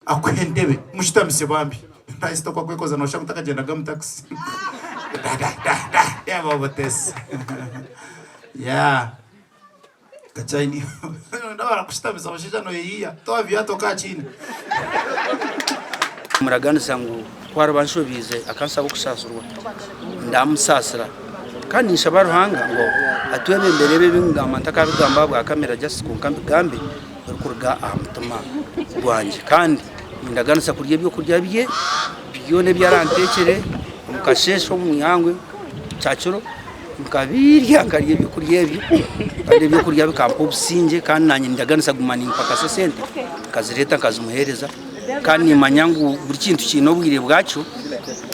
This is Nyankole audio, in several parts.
Akuhe entebe mushutamise bambi. Nahisi oku akwekoza noshusha ngu takagyendaga omu takisi. Da da da da reeba obutesi. Yeah. Kachaini noyenda barakushutamisa omushaija noyeyiya towa viatu okakiine. Muraganisa ngu ku ariba anshobiize akanshaba okusaasirwa, ndamusaasira. Kandi ninshaba Ruhanga ngu atwebembere ebi ebi nkugamba ntakabigamba aha bwa kamera just kwonka mbigambe birikuruga aha mutima gwangye. Kandi nindaganisa kurya ebyokurya bye byona ebi aranteekyere omu kasheeshe omu ihangwe kyakiro nkabirya nkarya ebyokurya ebyo kandi ebyokurya bikampa obusingye kandi naanye nindaganisa kuguma nimpakasa esente nkazireeta nkazimuheereza kandi nimanya ngu buri kintu kiine obwire bwakyo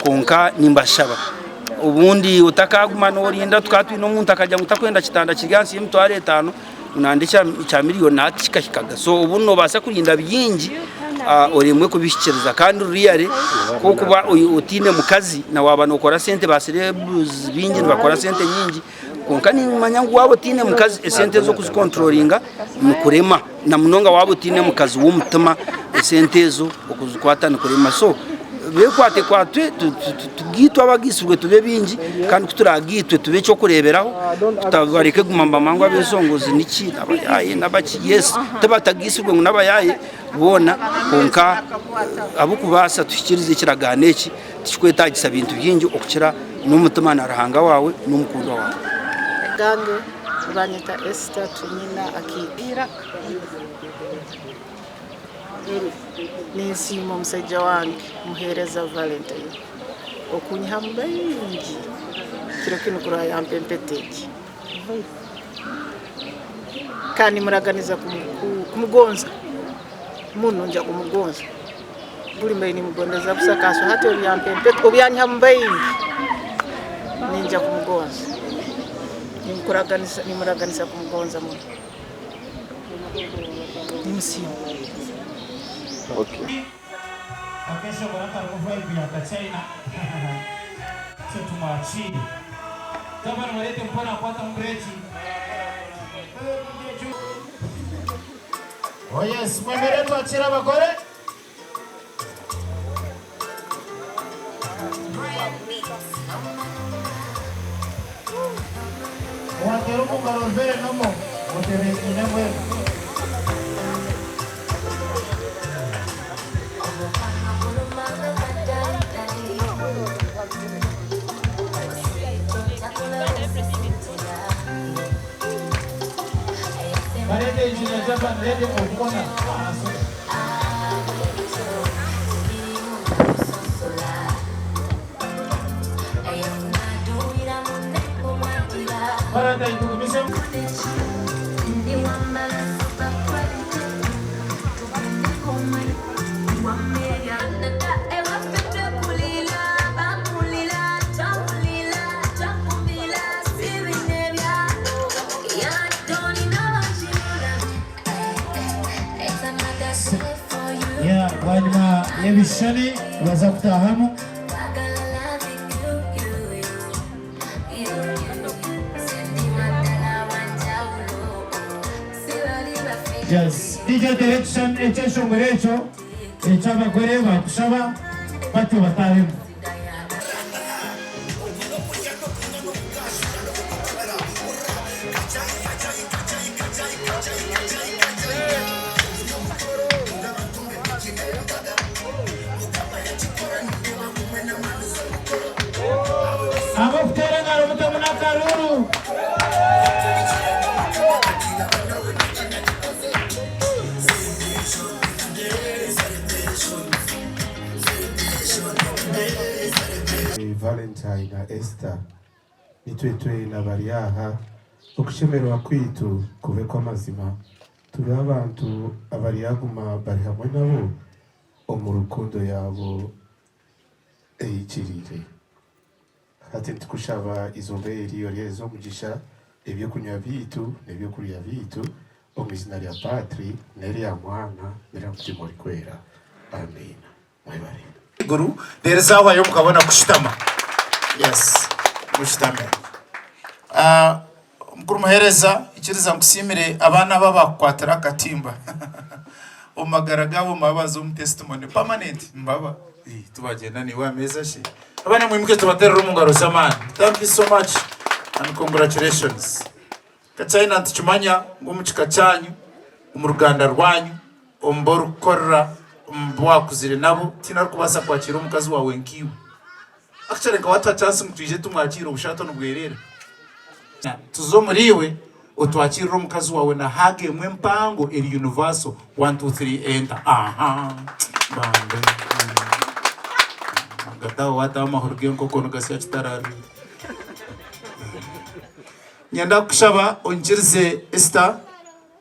kwonka nimbashaba obundi otakaguma norinda tukaba twine omuntu akagira ngu takwenda kitanda kiri ahansi y'emitwaro etaano ngu nanda ekya miriyoni hati kikahikaga so obundi nobaasa kurinda bingi oremwe kubihikiriza kandi really ku orikuba otaine mukazi na waaba nokora sente ba celebs baingi nibakora sente nyingi kwonka nimanya ngu waaba otaine mukazi esente ezo okuzikonturoringa nikurema na munonga waaba otaine mukazi w'omutima esente ezo okuzikwata nikurema so Beekwatekwatwe tugaitwe abagaitsirwe tube baingi kandi ku turaagaitwe tube eky'okureeberaho bareke kuguma nibamanya ngu ab'ensongozi niki n'abayaaye n'abaki yes tibatagaitsirwe ngu n'abayaaye boona kwonka ahabw'okubaasa tuhikiirize ekiragaano eki tikikwetaagisa bintu bingi okukira n'omutima na Ruhanga waawe n'omukundwa waawe. Gange nibanyeta Esther Tumina Akiiki. Ninsiima omusaija wange Muheereza Valentine okunyihamu baingi kiro kinu kurora yampa empeta egi. Kandi nimuraganiza kumugonza muno nja kumugonza. Buri mbaire nimugondeza busa kaso hati obu yampa empeta obu yanyihamu baingi ninja kumugonza. Nimuraganisa kumugonza muno. Nimusiima. Akeshongoro akarimu vibe ya kachina Itwe tumwakiire. Gavana mureete mpora kwatamu bureki. Oh yes, mwemere twakire abagore. Owateera omu ngaro very normal otebeekaine mbwenu. Bareete Engineer Javan ready okukona ahansi. Valentine tugumizemu. Yeah, bwanyima y'ebishushani nibaza kutahamu. Yes. DJ teera ekishushani ekyeshongoro ekyo eky'abagore baakushaba batyo bataahemu. Ab'okuteera engaro mutemu n'akaruuru. Valentine na Esther, Itwe twena abari aha, okushemererwa kwaitu kube kw'amazima, tube abantu abaryaguma bari hamwe nabo omu rukundo yaabo ehikiriire. Hati nitukushaba eizooba eri oriheza omugisha eby'okunywa byaitu n'eby'okurya byaitu, omu iziina rya Patri n'erya Mwana n'erya Mutima Orikwera. Amiina. Mwebare. Iguru reero zahwayo mukabona kushutama. Yes, mushutame. Ah, Mukuru muheereza, ikiriza nkusiimire abaana aba abakukwatira akatimba. Omu magara gaabo mbaba baza omu testimony permanent mbaba eh, tubagyenda naiwe aha meeza shi. Abaana mwimuke tubaterere omu ngaro z'amaani. Thank you so much and congratulations. Kachaina nitukimanya ngu omu kika kyanyu, omu ruganda rwanyu, omu bu orikukorera, omu bu waakuzire nabo, tihaine arikubaasa kwakiira omukazi waawe nkaiwe. Actually nka waatuha chance ngu twije tumwakiire obushaato nibwerera. Tuze omuriiwe otwakirire omukazi waawe na hug emwe empango eri universal one two three enter aha bambe Ahagati aho waataho amahuri g'enkoko nigasya kitaraariire. Niinyenda kukushaba onyikirize Esther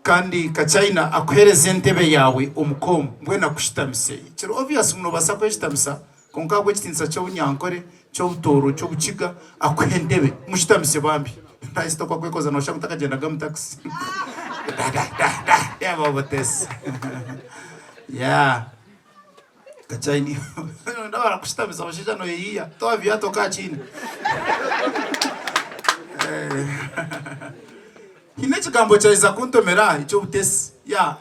Kandi Kachaina akuhereze entebe yaawe omu komu mbwenu akushitamise. Kiri obvious ngu nobaasa kweshitamisa kwonka ahabw'ekitiinisa ky'obunyankore, ky'obutooro, ky'obukiga akuhe entebe. Mushitamise bambi. Nahisi toku akwekoza noshusha ngu takagyendaga omu taxi. Da da da da reeba obutesi. Yeah. Kachaina noyenda barakushitamisa omushaija noyeyiiya toa viatu okaa chini. Haine ekigambo kyaiza kuntomera aha eky'obutesi. Ya,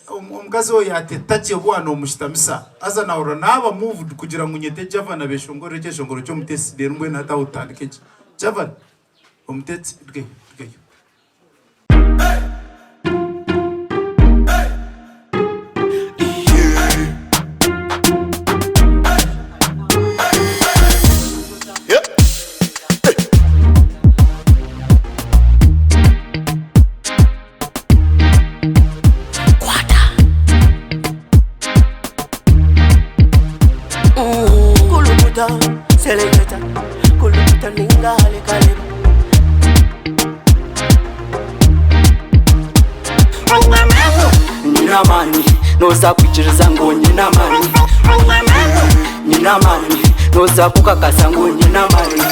omukazi oyo yaateta gye waaba noomushutamisa. Haza naahurira naaba moved kugira ngu nyete Javan abeeshongorere ekyeshongoro ky'omutesi reero mbwenu hati aho tutandike gye. Javan, omutetsi, rugayo, rugayo. Kulukuta, seleketa, kulukuta ninga halekaleba. Nyine amaani, noza kwikiriza ngu nyine amaani. Nyine amaani, noza kukakasa ngu nyine amaani.